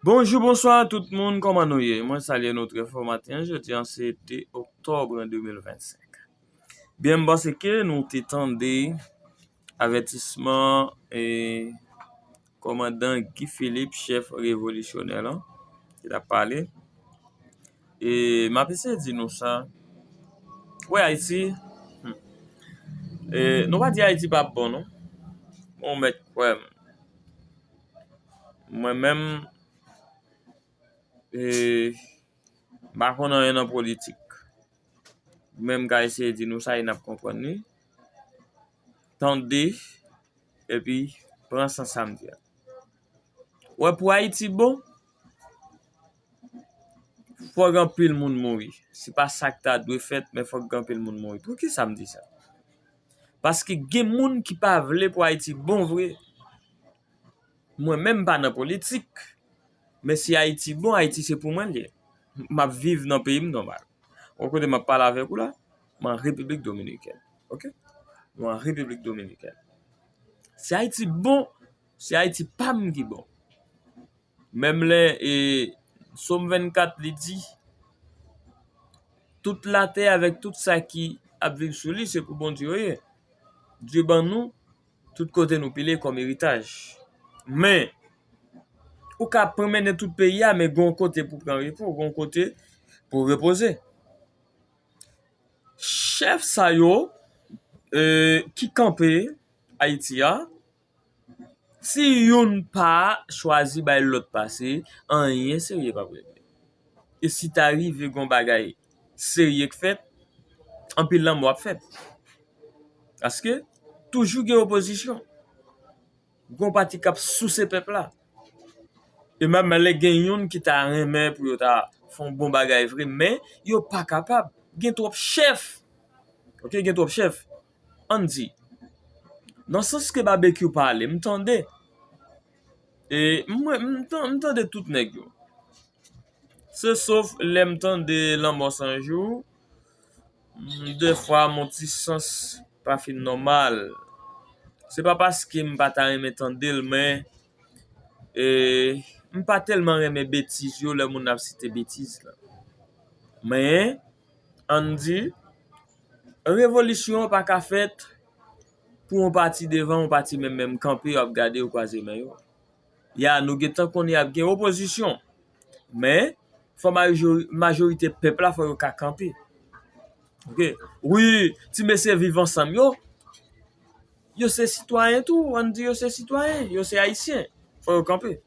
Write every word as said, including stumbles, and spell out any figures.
Bonjou, bonswa tout moun, kòman nou ye? Mwen salye nou trè fò maten an. Jodi an se de oktòb de mil vennsenk. Byen, m panse ke nou te tande avètisman e kòmandan Guy Philippe, chèf revolisyonè lan, ki t ap pale. E m ap eseye di nou sa. Wè, Ayiti, hmm. E, nou pa di Ayiti p ap bon, non. Bon, ou mèt kwè m. Mwen menm, e, m pa konn anyen nan politik. Men m ka eseye di nou sa e n ap konprann li. Tande, epi pran sans sa m di a. Wè, pou Ayiti bon, fòk anpil moun mouri. Se pa sa k ta dwe fèt, men fòk gen anpil moun mouri. Poukisa m di sa? Paske gen moun ki pa vle pou Ayiti bon vre. Mwen menm m pa nan politik, men si Ayiti bon, Ayiti se pou mwen l ye. M ap viv nan peyi m nòmal. Ou kote m ap pale avèk ou la, m an Repiblik Dominikèn. Oke? Nou an Repiblik Dominikèn. Si Ayiti bon, se Ayiti pa m ki bon. Menm lè, e, Sòm vennkat, li di, tout latè avèk tout sa ki ap viv sou li, se pou Bondye yo ye. Dye ban nou tout kote nou pile kòm eritaj. Men, ou ka pran mennen tout peyi a, men gon kote pou pran repo, gon kote pou repoze. Chèf sa yo, e, ki kanpe Ayiti a, si youn pa chwazi bay lòt pase, anyen serye p ap regle. E si ta rive gon bagay serye k fèt, anpil lanmò ap fèt. Paske toujou gen opozisyon. Gon pati k ap souse pèp la. E menm lè gen youn ki ta renmen pou yo ta fè yon bon bagay vre, men yo pa kapab. Gen twòp chèf. Oke, gen twòp chèf. Ann di, nan sans ke Babekyou pale, m tande. E mwen, m tan-, m tande tout nèg yo. Se sof lè m tande Lanmò San Jou, m, defwa mon ti sans pa fin nòmal. Se pa paske m pa ta renmen tande l, men, e, m pa tèlman renmen betiz yo lè moun ap site betiz la. Men, ann di, revolisyon an pa ka fèt pou yon pati devan, yon pati menm menm kanpe, yo ap gade, yo kwaze men yo. Ya, nou gentan konnen ap gen opozisyon. Men, fò majori-, majorite pèp la, fò yo ka kanpe. Oke? Wi, ti mesye Viv Ansanm yo, yo se sitwayen tou, ann di yo se sitwayen, yo se ayisyen. Fò yo kanpe.